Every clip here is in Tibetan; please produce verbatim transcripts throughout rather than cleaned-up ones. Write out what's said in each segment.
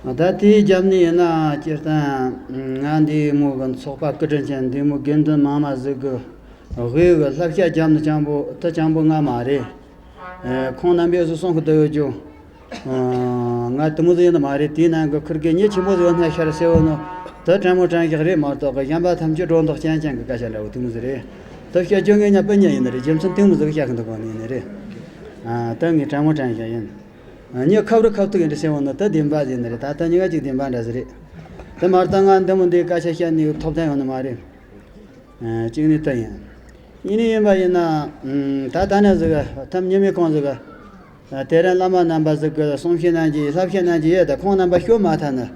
ད་དེའི་རྒྱབ་ནས་ཡིན་ན་སྤྱིར་བཏང་ང་འདི་མོ་གི་ཚོགས་པ་སྐུ་དྲིན་ཅན་འདི་མོ་དགེ་འདུན་མང་མ་ཟིག་གི་དབུས་གི་བསླབ་བྱ་རྒྱབ་ནི་སྤྱང་པོ་ད་སྤྱང་པོ་ང་མ་རེད། ཨེ། ཁོང་རྣམ་པས་སུ་གསུང་གི་འདུག་ཡོད་རྒྱུ། ཨ། ང་དེ་མོ་ཟིག་ཡིན་ནི་མ་རེད། དེའི་ནང་གི་ཁུར་གི་མྱི་ཆེན་པོ་ཟིག་ཡོད་ན་ཤར་ཟེར་བ་ནོ། དེ་དྲང་མོ་དྲང་བཞག་རེད་མ་གཏོགས་གི་གཞན་པ་ཐམས་ཅད་སྒྲོ་འདོགས་ཅན་ཅན་གི་སྐད་ཆ་འདྲ་བོ་དེ་མོ་ཟིག་རེད། དེ་བཤད་རྒྱུ་ངས་ཉན་པ་ཉན་ཡིན་ནི་རེད། རྒྱུ་མཚན་དེ་མོ་ཟིག་བཤད་གི་འདུག་གོ་ནི་ཡིན་ནི་རེད། ཨ། དེ་ངས་དྲང་མོ་དྲང་བཞག་ཡིན། ཨ། མྱི་ཁབ་རུ་ཁབ་ཐུག་ཡིན་འདྲ་ཟེར་བ་ནོ་དེ་བདེན་པ་ཟིག་ཡིན་ནི་རེད། ད་ལྟ་ཉི་ག་ཅིག་བདེན་པ་འདྲ་ཟིག་རེད། དེ་མ་གཏོགས་ང་འདི་མོ་འདི་སྐད་ཆ་བཤད་ནི་ཐོབ་ཐང་ཡོད་ནི་མ་རེད། ཨ། གཅིག་ནི་དེ་ཡིན། གཉིས་ནི་ཡིན་པ་ཡིན་ན། ཨ། ད་ད་ནས་ཟིག་ཐམ་ཉི་མའི་གོང་ཟིག་ཨ། དེ་རིང་བླ་མ་རྣམ་པ་ཟིག་གི་གསུང་བཤད་གནང་རྒྱུ་བསླབ་བཤད་གནང་རྒྱུ་ཡོད། ད་ཁོང་རྣམ་པ་ཤོད་མ་ཐག་ནི།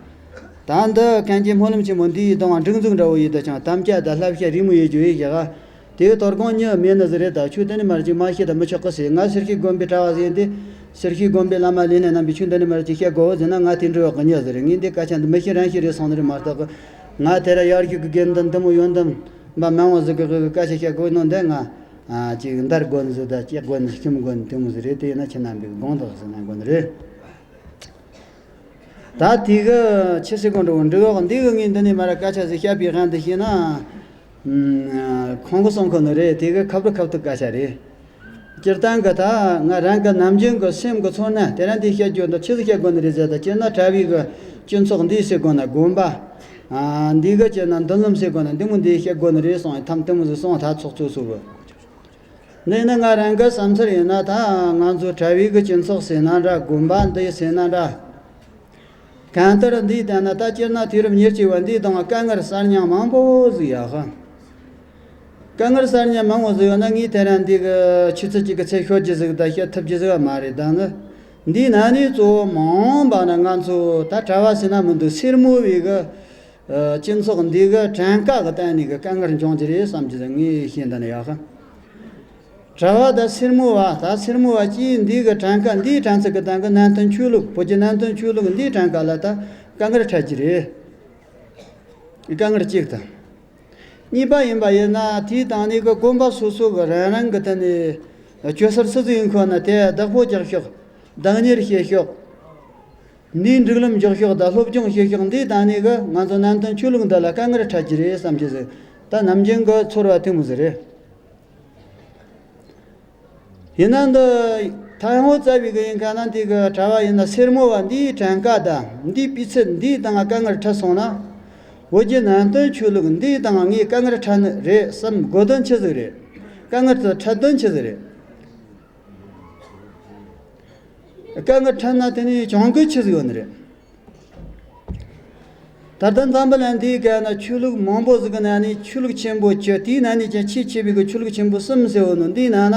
ད་འདི་གན་གྱི་སྨོན་ལམ་ཆེན་མོ་འདི་ཡི་གདོང་སྒྲིག་འཛུགས་འདྲ་བོ་ཡིན་ད་ཅང་དམ་བཅའ་དང་བསླབ་བྱ་རིང་མོ་ཡོད་རྒྱུ་ཡིན་བཞག་དེའི་དོ་དགོང་ཉི་མེད་ནི་ཟིག་རེད། ད་ཆོས་འདི་ནི་མར་ཅིག་མ་ཤེས་ད་མི་ཆོག་གི་ཟེར། ང་སེར་ཤུལ་དགོན་པའི་གྲྭ་བ་ཟིག་ཡིན་ཏེ། སེར་ཤུལ་དགོན་པའི་བླ་མ་ལས་སྣེ་རྣམ་པས་ཆོས་འདི་ནི་མར་ཅིག་བཤད་དགོས་ཟེར་ན་ང་དེ་འདྲ་བ་གི་མྱི་ཟིག་རེད། ངས་འདི་སྐད་ཆ་འདི་མི་ཤེས་རང་ཤེས་རེད་སོང་ནི་རེད་མ་གཏོགས་གི། ང་དེ་ར་ཡར་ཞུགས་གི་དགེ་འདུན་འདི་མོ་ཡོན་ཏན་པ་མང་བོ་ཟིག་གི་གི་སྐད་ཆ་བཤད་དགོས་ནོ་འདི་ང་། ཨ། ཅིག་འདར་དགོས་ནི་ཟིག་ད་སྐྱེག་དགོས་ནི་ཟིག་ཁྱིམ་དགོས་ནི་དེ་མོ་ཟིག་རེད། དེ་ཡིན་ན་ཁྱེད་རྣམ་པའི་དགོངས་དག་ཟེར་ན་དགོས་ནི་རེད། ད་དེ་གི་ཆི་ཟེར་དགོས་འགྲོ་འགྲིག་འདི་གི་ངས་འདི་ནས་མར་སྐད་ཆ་ཟིག་བཤད་པའི་དབང་དུ་བྱས་ན། ཨ། ཁོང་གི་གསུང་གི་ནི་རེད། དེ་གི་ཁབ་རུ་ཁབ་ཏུ་སྐད་ཆ་རེད། སྤྱིར་བཏང་གི་ད་ང་རང་གི་ནམ་རྒྱུན་གི་སེམས་གི་ཚོར་སྣང་དེ་རིང་འདི་བཤད་རྒྱུ་འདི་ཆི་ཟིག་བཤད་དགོས་ནི་རེད་ཟེར་ད་སྤྱིར་ན་གྲྭ་བའི་གི་སྤྱི་ཚོགས་འདི་ཟེར་དགོས་ན་དགོན་པ། ཨ། འདི་གི་སྤྱིར་ན་མདུན་ལམ་ཟེར་དགོས་ན་འདི་མོ་འདི་བཤད་དགོས་ནི་རེད་སོང་ཐམ་དེ་མོ་ཟིག་སོང་ད་ཚོགས་གཙོ་ཚོ་གི། འདི་ནི་ང་རང་གི་བསམ་ཚུལ་ཡིན་ན་ད་ང་ཚོ་གྲྭ་བའི་གི་སྤྱི་ཚོགས་ཟེར་ན་འདྲ་དགོན་པ་འདི་ཟེར་ན་འདྲ། གང་ལྟར་འདི་ལྟ་ན་ད་སྤྱིར་ན་དུས་རབས་ཉེར་གཅིག་པ་འདི་དང་དཀའ་ངལ་གསར་རྙིང་མང་པོ་ཟིག་ཡོད་ཧ། དཀའ་ངལ་གསར་རྙིང་མང་པོ་ཟིག་ཡོད་ན་ངས་དེ་རིང་འདི་གི་ཆུ་ཚོད་གཅིག་གི་ཚེ་ཤོད་རྒྱུ་ཟིག་ད་བཤད་ཐུབ་རྒྱུ་ཟིག་མ་རེད། ད་ནི་འདིའི་ནང་ནས་གཙོ་བོ་མང་བ་ན་ང་ཚོ་ད་གྲྭ་བ་ཟེར་ན་མི་འདུག་སེར་མོ་བའི་གི། ཨ། སྤྱི་ཚོགས་འདི་གི་གྲངས་ཀ་གི་སྟེང་ནས་གི་དཀའ་ངལ་འབྱུང་རྒྱུ་རེད་བསམ་གྱི་ངས་ཤེས་འདི་ནི་ཡོད་ཧ། གྲྭ་བ་དང་སེར་མོ་བ་ད་སེར་མོ་བ་གཅིག་འདི་གི་གྲངས་ཀ་འདིའི་གྲངས་ཚད་ཀྱི་སྟེང་གི་ནང་བསྟན་ཆོས་ལུགས་བོད་ཀྱི་ནང་བསྟན་ཆོས་ལུགས་འདིའི་གྲངས་ཀ་ལ་ད་དཀའ་ངལ་འཕྲད་ཀྱི་རེད། དཀའ་ངལ་གཅིག་དང་། གཉིས་པ་ཡིན་པ་ཡིན་ན་དེའི་སྟེང་ནས་གི་དགོན་པ་སོ་སོ་གི་རང་རང་གི་དེ་ནས་སྤྱོད་སར་སུ་ཟིག་ཡིན་ཁོ་ན་དེ་བདག་པོ་རྒྱག་ཤོག་བདག་གཉེར་བྱེད་ཤོག་འདིའི་སྒྲིག་ལམ་འཇོག་ཕྱོགས་དང་སློབ་སྦྱོང་བྱེད་ཕྱོགས་འདིའི་སྟེང་ནས་གི་ང་ཚོ་ནང་བསྟན་ཆོས་ལུགས་འདི་ལ་དཀའ་ངལ་འཕྲད་ཀྱི་རེད་བསམ་གྱི་ཟིག་ད་ནམ་རྒྱུན་གི་ཚོར་བ་དེ་མོ་ཟིག་རེད། ཡིན་ན་འདི་ཐའེ་ཧོ་རྩ་བའི་གི་ཡིན་ག་ན་འདི་གི་གྲྭ་བ་ཡིན་ན་སེར་མོ་བ་འདིའི་གྲངས་ཀ་དང་འདིའི་སྤུས་ཚད་འདིའི་སྟེང་དཀའ་ངལ་འཕྲད་སོང་ན། བོད་བརྒྱུད་ནང་བསྟན་ཆོས་ལུགས་འདིའི་སྟེང་ངས་དཀའ་ངལ་འཕྲད་ནི་རེད་བསམ་དགོས་དོན་ཆི་ཟིག་རེད། དཀའ་ངལ་དེ་འཕྲད་དོན་ཆི་ཟིག་རེད། དཀའ་ངལ་འཕྲད་ན་དེ་ནས་གྱོང་གུད་ཆི་ཟིག་ཡོད་ནི་རེད། ད་ལྟ་འཛམ་བུ་གླིང་འདིའི་སྒང་ན་ཆོས་ལུགས་མང་པོ་ཟིག་གི་ནང་ནས་ཆོས་ལུགས་ཆེན་པོ་བཅུ་དེའི་ནང་ནས་ཀྱང་ཆེས་ཆེ་བའི་གི་ཆོས་ལུགས་ཆེན་པོ་གསུམ་ཟེར་བ་ནོ་འདིའི་ནང་ན།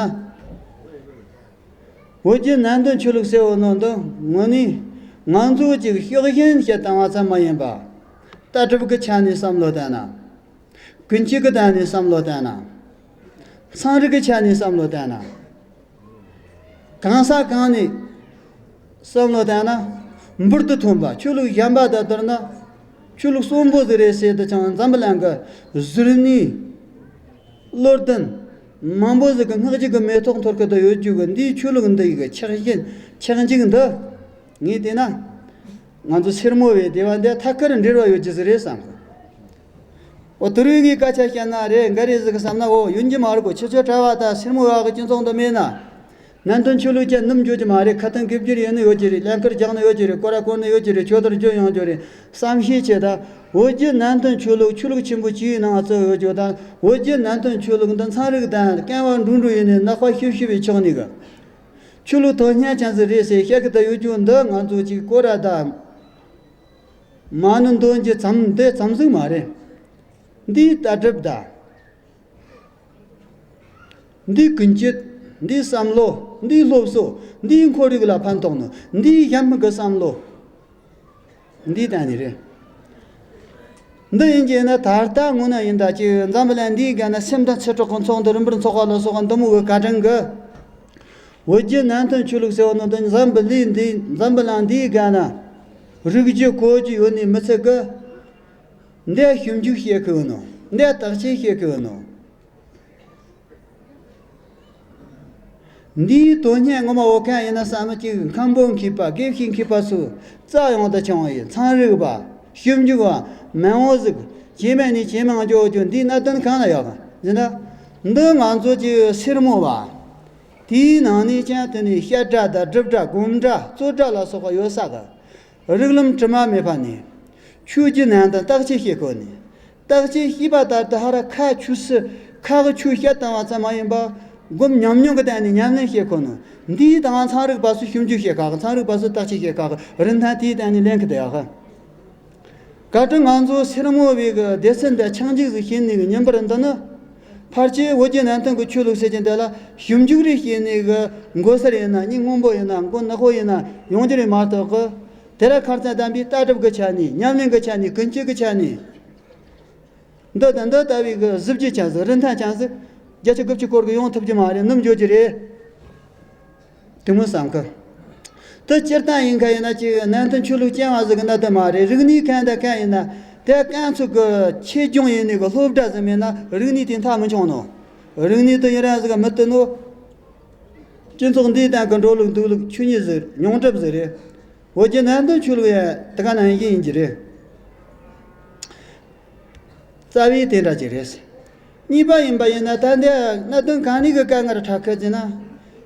བོད་བརྒྱུད་ནང་བསྟན་ཆོས་ལུགས་ཟེར་བ་ནོ་འདི་དངོས་གནས་ང་ཚོ་ཅིག་ཕྱོགས་ཞེན་བྱེད་བཏང་བ་ཙམ་མ་ཡིན་པ། ལྟ་གྲུབ་ཀྱི་ཆ་ནས་བསམ་བློ་བཏང་ན། ཀུན་སྤྱོད་ཀྱི་སྟེང་ནས་བསམ་བློ་བཏང་ན། ཚན་རིག་གི་ཆ་ནས་བསམ་བློ་བཏང་ན། གང་ས་གང་ནས་བསམ་བློ་བཏང་ན། འབུར་དུ་ཐོན་པ་ཆོས་ལུགས་གཞན་པ་དང་བསྡུར་ན། ཆོས་ལུགས་གསོན་པོ་ཟིག་རེད་ཟེར་དུ་ཅང་འཛམ་བུ་གླིང་གི་གཟུར་གནས། བློ་ལྡན། མང་པོ་ཟིག་གི་བསྔགས་བརྗོད་ཀྱི་མེ་ཏོག་འཐོར་གི་དུ་ཡོད་རྒྱུ་གི་འདིའི་ཆོས་ལུགས་འདི་ཡི་གི་ཆགས་ཞེན་ཆགས་འཇིག་འདི། ངས་བལྟས་ན། ང་ཚོ་སེར་མོ་བའི་སྡེ་བ་འདི་ཐད་ཀར་འབྲེལ་བ་ཡོད་རྒྱུ་ཟིག་རེད་བསམ་གི། འོ་དེ་རིང་ངས་སྐད་ཆ་བཤད་ན་རེད་འགའ་རེ་ཟིག་གི་བསམ་ན་འོ་ཡིན་གྱི་མ་རེད་གོ་ཁྱེད་ཚོ་གྲྭ་བ་དང་སེར་མོ་བ་གི་སྤྱི་ཚོགས་འདི་མེད་ན། ནང་བསྟན་ཆོས་ལུགས་ཀྱང་ནུབ་འགྱོ་རྒྱུ་མ་རེད། ཁ་ཏོན་དགེ་སྦྱོར་ཡིན་ནི་ཡོད་ཀྱི་རེད། ལྷན་སྐུར་རྒྱག་ནི་ཡོད་ཀྱི་རེད། སྐོར་ར་སྐོར་ནི་ཡོད་ཀྱི་རེད། ཆོས་དར་རྒྱུ་ཡོང་རྒྱུ་རེད། བསམ་ཤེས་བྱེད་དང་བོད་བརྒྱུད་ནང་བསྟན་ཆོས་ལུགས་ཆོས་ལུགས་ཆེན་པོ་བཅུའི་ནང་གཙོ་ཡོད་རྒྱུ་དང་བོད་བརྒྱུད་ནང་བསྟན་ཆོས་ལུགས་འདི་ཚན་རིག་དང་བསྐལ་བ་འགྲོ་འགྲོ་ཡིན་ནི་ནག་པ་ཤུ་ཤུ་བའི་ཕྱོགས་ནས་གི། ཆོས་ལུགས་དོན་གཉེར་ཅན་ཟིག་རེད་ཟེར་བཤད་གི་ད་ཡོད་རྒྱུ་འདི་ང་ཚོ་གཅིག་སྐོར་ར་དང་། མ་ཎི་འདོན་རྒྱུ་ཙམ་འདི་ཙམ་ཟིག་མ་རེད། འདིའི་ལྟ་གྲུབ་དང་། འདིའི་ཀུན་སྤྱོད། འདིའི་བསམ་བློ། འདིའི་སློབ་གསོ། འདིའི་ཁོར་ཡུག་ལ་ཕན་ཐོགས་ནོ། འདིའི་གཞན་མི་གི་བསམ་བློ། འདིའི་སྟེང་ནས་རེད། འདི་ཡིན་གྱི་ན་ད་ལྟ་དངོས་གནས་ཡིན་ད་ཅིག་འཛམ་བུ་གླིང་འདིའི་སྒང་ན་སེམས་དང་ཚེ་སྲོག་གི་ཚོགས་འདུ་རིམ་པར་འཚོགས་པ་ལ་སོགས་པ་འདི་མོ་གི་བཀའ་དྲིན་གི། བོད་བརྒྱུད་ནང་བསྟན་ཆོས་ལུགས་ཟེར་བ་ནོ་འདི་འཛམ་བུ་གླིང་འདི་འཛམ་བུ་གླིང་འདིའི་སྒང་ན་རིག་རྒྱུ་གོ་རྒྱུ་ཡོད་ནི་མི་ཚད་གི། འདི་ཞིབ་འཇུག་བྱེད་གི་ཡོད་ནོ། འདི་བརྟག་དཔྱད་བྱེད་གི་ཡོད་ནོ། འདིའི་དོན་སྙིང་ངོ་མ་འོ་མཁན་ཡིན་ན་བསམ་གྱི། མཁན་པོ་མཁས་པ་དགེ་བཤེས་མཁས་པ་སོགས་རྩ་ཡོང་དུ་བྱུང་བའི་ཚན་རིག་པ་ཞིབ་འཇུག་པ་མང་བོ་ཟིག་ཇེ་མང་ནས་ཇེ་མང་འགྱོ་རྒྱུ་འདིའི་གནད་དོན་གང་ན་ཡོད་ག་ཟེར་ན། འདི་ང་ཚོ་གི་སེར་མོ་བ། དེའི་ནང་ནས་ཀྱང་དེ་ནས་བཤད་གྲྭ་དང་སྒྲུབ་གྲྭ་སྒོམ་གྲྭ་རྩོད་གྲྭ་ལ་སོགས་པ་ཡོད་ས་གི། རིགས་ལམ་དྲི་མ་མེད་པ་ནས། ཆོས་ཀྱི་ནང་དོན་བརྟག་དཔྱད་བྱེད་དགོས་ནས། བརྟག་དཔྱད་བྱས་པ་ལྟར་དུ་ཧ་ར་ཁ་ཆོས་སུ་ཁ་གི་ཆོས་བཤད་བཏང་བ་ཙམ་མ་ཡིན་པར། སྒོམ་ཉམས་མྱོང་གི་སྟེང་ནས་ཉམས་ལེན་བྱེད་དགོས་ནོ། འདིའི་སྟེང་ཚན་རིག་པ་ཚོས་ཞིབ་འཇུག་བྱེད་ཁག་ཚན་རིག་པ་ཚོས་བརྟག་དཔྱད་བྱེད་ཁག་རིན་ཐང་དེའི་སྟེང་ནས་ལེན་གི་བསྡད་ཡོད་གི། གལ་ཏེ་ང་ཚོ་སེར་མོ་བའི་གི་སྡེ་ཚན་དེ་ཆགས་འཇིག་ཟིག་བྱེད་ནས་གི་ཉིན་པར་འདི་ནི། ཕལ་ཆེར་བོད་བརྒྱུད་ནང་བསྟན་གྱི་ཆོས་ལུགས་ཟེར་གྱི་འདི་ལ་ཞིབ་འཇུག་རེ་བྱས་ནས་གི་མགོ་སེར་ཡིན་ན། མིག་སྔོན་པོ་ཡིན་ན། མགོ་ནག་པོ་ཡིན་ན་ཡོང་རྒྱུ་རེད་མ་གཏོགས་གི། དེ་ར་ཁར་ཙང་བདམས་པའི་ལྟ་གྲུབ་ཀྱི་ཆ་ནས། ཉམས་ལེན་གྱི་ཆ་ནས། ཀུན་སྤྱོད་ཀྱི་ཆ་ནས། འདི་དང་འདི་ལྟ་བུའི་གི་གཟི་བརྗིད་ཅན་ཟིག་རིན་ཐང་ཅན་ཟིག་བརྒྱད་ཅུ་དགུ་བཅུ་སྐོར་གི་ཡོང་ཐུབ་ཀྱི་མ་རེད། ནུབ་འགྱོ་རྒྱུ་རེད། དེ་མོ་བསམ་གི། དེ་སྤྱིར་བཏང་ཡིན་མཁན་ཡིན་ན་ཅིག་ནང་བསྟན་ཆོས་ལུགས་ཅན་བ་ཟིག་གི་གནད་དོན་མ་རེད། རིག་གནས་མཁན་དང་མཁན་ཡིན་ན། དེ་གང་ཚོད་གི་ཆེད་སྦྱོང་ཡིན་ནི་གི་སློབ་གྲྭ་ཟིག་མེད་ན་རིག་གནས་དེ་མཐར་མི་འཁྱོངས་ནོ། རིག་གནས་དེ་ཡུན་རིང་ཟིག་ག་མི་བསྟུན་ནོ། སྤྱི་ཚོགས་འདིའི་སྟེང་གི་འགྲོ་ལུགས་འདུག་ལུགས་ཆོས་ཉིད་ཟིག་རྙོག་གྲུབ་ཟིག་རེད། བོད་བརྒྱུད་ནང་བསྟན་ཆོས་ལུགས་ཡང་དེ་ག་ནང་བཞིན་ཡིན་གྱི་རེད། རྩ་བའི་དེ་འདྲ་ཅིག་རེད། གཉིས་པ་ཡིན་པ་ཡིན་ན། ད་འདི་གནད་དོན་གང་ནས་གི་དཀའ་ངལ་འཕྲད་གི་ཟེར་ན།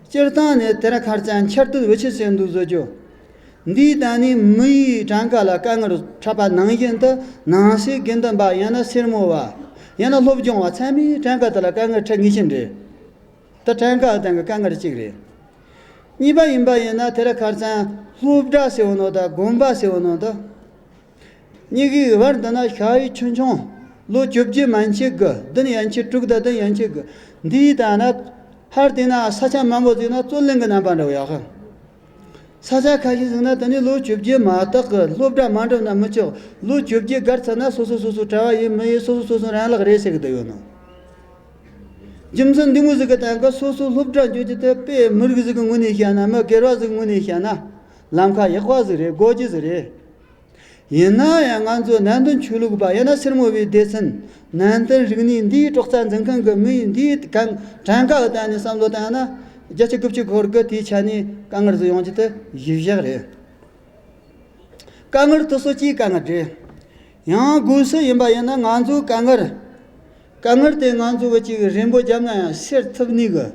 སྤྱིར་བཏང་ནས་དེ་ར་ཁར་ཙང་འཆར་དུས་འུ་ཆི་ཟེར་འདུག་བཟོ་རྒྱུ། འདིའི་སྟེང་ནས་མི་ཡི་གྲངས་ཀ་ལ་དཀའ་ངལ་འཕྲད་པ་ནང་བཞིན་དུ། ནང་སའི་དགེ་འདུན་པ་ཡང་ན་སེར་མོ་བ། ཡང་ན་སློབ་སྦྱོང་བ་ཚང་མའི་གྲངས་ཀ་དེ་ལ་དཀའ་ངལ་འཕྲད་ངེས་ཅན་རེད། ད་གྲངས་ཀ་སྟེང་གི་དཀའ་ངལ་གཅིག་རེད། གཉིས་པ་ཡིན་པ་ཡིན་ན། དེ་ར་ཁར་ཙང་སློབ་གྲྭ་ཟེར་བ་ནོ་དང་དགོན་པ་ཟེར་བ་ནོ་དང་། གཉིས་ཀའི་བར་འདི་ན་ཞ་ཡི་ཆུང་ཆུང་། ལོ་བཅོ་བརྒྱད་མན་ཆད་གི། བདུན་ཡན་ཆད། དྲུག་དང་བདུན་ཡན་ཆད་གི། འདིའི་སྟེང་ན་ཧར་དེ་ན་ས་ཆ་མང་པོ་ཟིག་ན་རྩོད་གླེང་གི་རྣམ་པ་འདྲ་བོ་ཡོད་གི། ས་ཆ་ཁ་ཤས་ཟིག་ན་དེ་ནས་ལོ་བཅོ་བརྒྱད་མ་གཏོགས་གི་སློབ་གྲྭ་མ་འགྲིམས་ན་མི་ཆོག་ལོ་བཅོ་བརྒྱད་བརྒལ་ཚར་ན་སོ་སོ་སོ་སོ་གྲྭ་བ་ཡིན་མི་ཡིན་སོ་སོ་སོ་སོ་རང་ལག་རེད་ཟེར་གི་བསྡད་ཡོད་ནོ། རྒྱུ་མཚན་འདི་མོ་ཟིག་གི་སྟེང་གི་སོ་སོ་སློབ་གྲྭ་འགྱོ་རྒྱུ་དེ་དཔེ་མི་རིགས་ཟིག་གི་ངོས་ནས་བཤད་ན། མི་སྒེར་བ་ཟིག་གི་ངོས་ནས་བཤད་ན། ལམ་ཁ་ཡག་པ་ཟིག་རེད། དགོས་རྒྱུ་ཟིག་རེད། ཡིན་ན་ཡང་ང་ཚོ་ནང་བསྟན་ཆོས་ལུགས་པ་ཡང་ན་སེར་མོ་བའི་སྡེ་ཚན། ནང་བསྟན་རིག་གནས་འདིའི་སྲོག་རྩ་འཛིན་མཁན་གྱི་མི་ཡིས་འདིའི་གང་གྲངས་ཀ་གི་སྟེང་ནས་བསམ་བློ་བཏང་ན། བརྒྱད་ཅུ་དགུ་བཅུ་སྐོར་གྱི་དེའི་ཆ་ནས་དཀའ་ངལ་ཟིག་ཡོང་རྒྱུ་དེ་གཞི་བཞག་རེད། དཀའ་ངལ་དེ་ཚོ་ཅིའི་དཀའ་ངལ་རེད། ཡང་སྒོས་སུ་ཡིན་པ་ཡིན་ན། ང་ཚོའི་དཀའ་ངལ། དཀའ་ངལ་དེ་ང་ཚོ་གི་ཅིག་རན་པོ་བརྒྱབ་ན་ཡང་སེལ་ཐུབ་ནི་གི།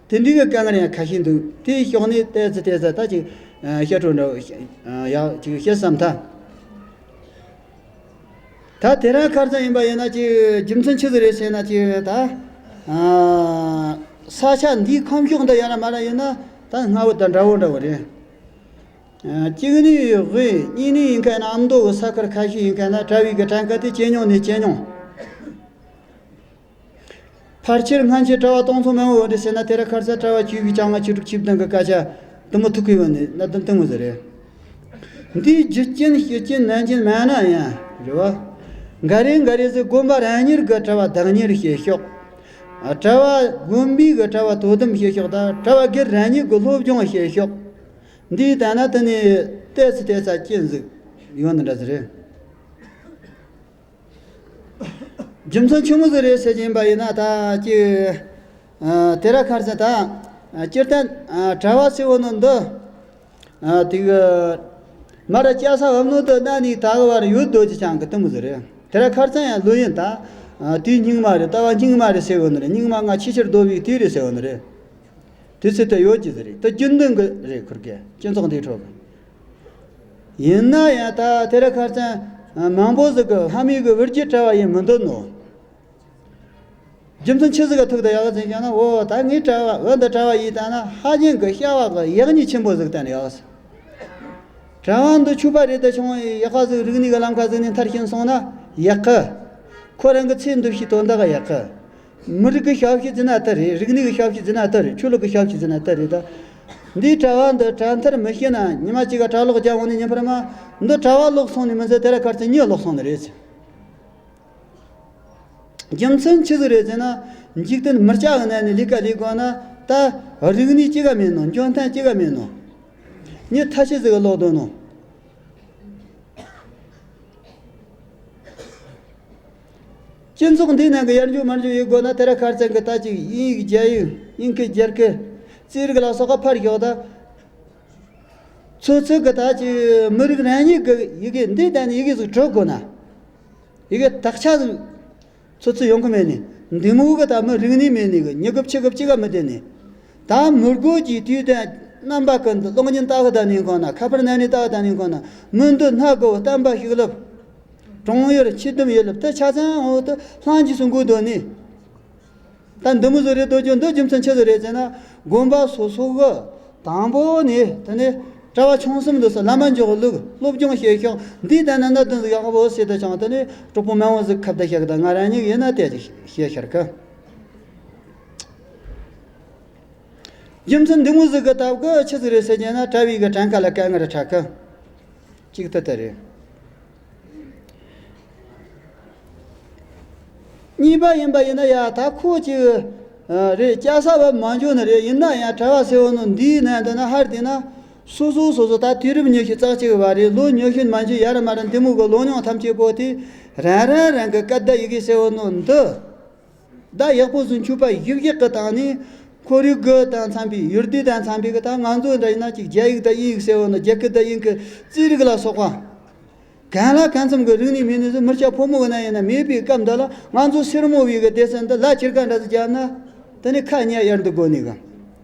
དེ་འདྲའི་གི་དཀའ་ངལ་ཡང་ཁ་ཤས་འདུག་དེའི་ཕྱོགས་ནས་ཏོག་ཙམ་ཏོག་ཙམ་ད་ཅིག་བཤད་སྤྲོ་འདྲ་བོ་ཡག་ཅིག་བཤད་བསམ་ཐལ། ད་དེ་རིང་ཁར་ཙང་ཡིན་པ་ཡིན་ན་ཅིག་རྒྱུ་མཚན་ཆི་ཟིག་རེད་ཟེར་ན། ཅིག་ད་ས་ཆ་འདིའི་ཁམས་ཕྱོགས་འདི་ཡིན་ན་མ་ར་ཡིན་ན་ད་སྔ་བོ་དང་འདྲ་བོ་འདྲ་བོ་རེད། གཅིག་ནི་དབུས། གཉིས་ནི་ཡིན་མཁན་ན་ཨ་མདོ་གི་ས་ཁུལ་ཁ་ཤས་ཡིན་མཁན་ན་གྲྭ་བའི་གི་གྲངས་ཀ་དེ་ཇེ་ཉུང་ནས་ཇེ་ཉུང་། ཕལ་ཆེར་སྔ་ཕྱི་གྲྭ་བ་སྟོང་ཚོ་མང་བོ་ཡོད་རེད་ཟེར་ན། དེ་ར་ཁར་ཙང་གྲྭ་བ་བཅུ་བཞི་བཅོ་ལྔ་བཅུ་དྲུག་བཅུ་བདུན་གི་སྐད་ཆ་དེ་མོ་ཐུག་གི་ཡོད་ནི་གནད་དོན་དེ་མོ་ཟིག་རེད། འདིའི་རྒྱུ་རྐྱེན་རྒྱུ་རྐྱེན་ནན་ཅན་མེད་ན་ཡང་རེད་བ། འགའ་རེ་འགའ་རེ་ཟིག་དགོན་པ་རང་ཉིད་གི་གྲྭ་བ་བདག་གཉེར་བྱེད་ཕྱོགས། གྲྭ་བ་དགོན་པའི་གི་གྲྭ་བ་དོ་དམ་བྱེད་ཕྱོགས་དང་། གྲྭ་བ་སྒེར་རང་ཉིད་གི་སློབ་སྦྱོང་བྱེད་ཕྱོགས། འདིའི་སྟེང་ན་དེ་ནས་ཏོག་ཙམ་ཏོག་ཙམ་རྐྱེན་ཟིག་ཡོད་ནི་འདྲ་ཟིག་རེད། རྒྱུ་མཚན་ཆི་མོ་ཟིག་རེད་ཟེར་གྱིན་པ་ཡིན་ན། ད་ཅི་ཨ་དེ་ར་ཁར་ཙང་ད་ཨ་སྤྱིར་བཏང་ཨ་གྲྭ་བ་ཟེར་བ་ནི་འདི་ཨ་དེ་གི་མ་ར་སྐྱ་ས་བབས་ནོ་དེ་གནའ་ནས་ད་གི་བར་ཡོད་སྡོད་ཀྱི་ཅང་གི་དེ་མོ་ཟིག་རེད། དེ་ར་ཁར་ཙང་ཡང་ལོས་ཡིན་ད་ཨ་དུས་སྙིགས་མ་རེད། ལྟ་བ་སྙིགས་མ་རེད་ཟེར་བ་ནི་རེད། སྙིགས་མ་ལྔ་ཆེས་ཆེར་བདོ་བའི་དུས་རེད་ཟེར་བ་ནི་རེད། དུས་ཚོད་དེ་ཡོད་ཀྱི་ཟིག་རེད། དེ་རྒྱུན་ལྡན་གི་རེད། ཁུར་གི་སྤྱི་ཚོགས་འདིའི་ཁྲོད་གི། ཡིན་ན་ཡང་ད་དེ་ར་ཁར་ཙང་མང་པོ་ཟིག་གི་ཕ་མེས་གི་བུ་རྒྱུད་གྲྭ་བ་ཡིན་མི་འདོད་ནོ། རྒྱུ་མཚན་ཆི་ཟིག་ག་ཐུག་ད་ཡག་ཟེར་ཀྱང་ན། འོ་ད་ངའི་གྲྭ་བ་འོ་འདི་གྲྭ་བ་ཡིན་ད་ན་ཧ་ཅང་གི་བྱ་བ་གི་ཡག་ཉེས་ཆེན་པོ་ཟིག་བསྟན་ཡག་ཟེར། གྲྭ་བ་འདི་ཆོས་པ་རེད་དུ་བྱུང་བའི་ཡག་པ་ཟིག་རིག་གནས་གི་ལམ་ཁ་ཟིག་ནས་མཐར་ཕྱིན་སོང་ན་ཡག་གི། ཁོ་རང་གི་ཚེ་འདི་ཕྱིའི་དོན་དག་ག་ཡག་གི། མི་རིགས་གི་ཞབས་ཕྱི་ཟེར་ན་དེ་རེད། རིག་གནས་གི་ཞབས་ཕྱི་ཟེར་ན་དེ་རེད། ཆོས་ལུགས་གི་ཞབས་ཕྱི་ཟེར་ན་དེ་རེད་ད། འདིའི་གྲྭ་བ་འདི་གྲྭ་མཐར་མི་ཕྱིན་ན་ཉི་མ་གཅིག་ག་གྲྭ་ལོག་རྒྱག་འོང་ནས་ཉིན་ཕར་མ་འདི་གྲྭ་བ་ལོག་སོང་ནས་མི་ཚད་དེ་ར་ཁར་ཙང་མྱི་ལོག་སོང་ནི་རེད་ཟེར། རྒྱུ་མཚན་ཆི་ཟིག་རེད་ཟེར་ན། འཇིག་རྟེན་མི་སྐྱ་གི་ནང་ནས་ལས་ཀ་ལས་དགོས་ན་ད་རིག་གནས་ཅི་ག་མེད་ནོ། འཇོན་ཐང་ཅི་ག་མེད་ནོ། མྱི་ཐ་ཤལ་ཟིག་ག་ལོག་འདུག་ནོ། སྤྱི་ཚོགས་འདིའི་ནང་གི་ཡར་འཇུག་མར་འཇུག་ཡེད་དགོས་ན་དེ་ར་ཁར་ཙང་གི་ད་ཅིག་དབྱིན་ཡིག་རྒྱ་ཡིག་དབྱིན་སྐད་རྒྱ་སྐད་ རྩིས་རིག་ལ་སོགས་པ་ཕར་ཞོག་ད། ཚོད་ཚོད་གི་ད་ཅིག་མི་རིགས་རང་ཉིད་ཀྱི་ཡི་གེ་འདི་ལྟ་ནས་ཡི་གེ་ཟིག་གྲུབ་དགོས་ན། ཡི་གེ་དག་ཆ་ཟིག་ཚོད་ཚོད་ཡོང་གི་མེད་ནི། འདི་མོ་གི་ད་མི་རིག་ནི་མེད་ནི་གི་མྱི་གི་ཕྱི་གི་ཕྱི་ག་མི་བསྡད་ནི། ད་མི་རྒོད་ཀྱི་དུས་དང་རྣམ་པ་ཀུན་ཏུ་གློག་བརྙན་ལྟ་གི་ད་ནི་ཁོ་ན། ཁ་པར་ན་ནི་ལྟ་གི་ད་ནི་ཁོ་ན། མི་འདི་སྣ་དགུ་བསྟན་པ་ཤིག་ལབ། གྲོང་ཡུལ་ཆོས་དུམ་ཡུལ་ལབ་ད་ཆ་ཚང་འོ་ད་ལྷང་ཅི་སུ་འགུ་དོ་ནི། ད་འདི་མོ་ཟིག་རེད་དོ་རྒྱུ་འདི་རྒྱུ་མཚན་ཆི་ཟིག་རེད་ཟེར་ན། དགོན་པ་སོ་སོ་གི་དང་པོ་ནས་དེ་ནས་གྲྭ་བ་ཆུང་གསུམ་འདི་ཚོ་བླ་མ་མཆོག་ལུགས་སློབ་སྦྱོང་བྱེད་ཤོག་འདི་ལྟ་ན་གནད་དོན་ཟིག་ཡག་པོ་ཟེར་ད་ཅང་དེ་ནས་གྲོགས་པོ་མང་བོ་ཟིག་ཁ་བརྡ་བྱེད་གི། ད་ང་རང་ཉིད་ཡིན་ན་དེ་ཅིག་བཤད་ཤར་གི། རྒྱུ་མཚན་འདི་མོ་ཟིག་གི་སྟབས་གི་ཆི་ཟིག་རེད་ཟེར་གྱི་ན། གྲྭ་བའི་གི་གྲངས་ཀ་ལ་དཀའ་ངལ་འཕྲད་གི། གཅིག་ད་ལྟ་རེད། གཉིས་པ་ཡིན་པ་ཡིན་ན་ཡ་ད་ཁོ་ཅིག་རེད། སྐྱ་ས་བབ་མ་འཇོག་ནི་རེད། ཡིན་ན་ཡང་གྲྭ་བ་ཟེར་བ་ནོ་འདིའི་ནང་དུ་ན་ཧར་དེ་ན་སོ་སོ་སོ་སོ་ད་དུས་རབས་ཉི་ཤུ་རྩ་གཅིག་བ་རེད། ལོ་ཉི་ཤུ་མ་འཇུ་ཡར་མར་འདི་མོ་གི་ལོ་ཉུང་ཐམས་ཅད་པོ་དེ་རང་རང་རང་གི་སྐད་བརྡ་ཡི་གེ་ཟེར་བ་ནོ་འདི། ད་ཡག་པོ་བཟོ་འཆུག་པ་ཡིག་ཡག་གི་སྟེང་ནས་ཁོར་ཡུག་གི་དང་འཚམ་པའི་ཡུལ་དུས་དང་འཚམ་པའི་གི་ད་ང་ཚོ་འདྲ་ཡིན་ན་ཅིག་རྒྱ་ཡིག་དང་དབྱིན་ཡིག་ཟེར་བ་ནོ། རྒྱ་སྐད་དང་དབྱིན་སྐད་རྩིས་རིག་ལ་སོགས་པ། གང་ལ་གང་འཚམ་གྱི་རིག་གནས་མེད་ནས་སུ་མི་སྐྱ་ཕོ་མོ་གི་ན་ཡིན་ན་མེད་པའི་སྐབས་འདི་ལ་ང་ཚོ་སེར་མོ་བའི་གི་སྡེ་ཚན་འདི་ལ་ཅིར་ཀ་འདྲ་ཟིག་བརྒྱབ་ན། དེ་ནི་ཁ་ཉལ་ཡར་འདུག་དགོས་ནི་གི།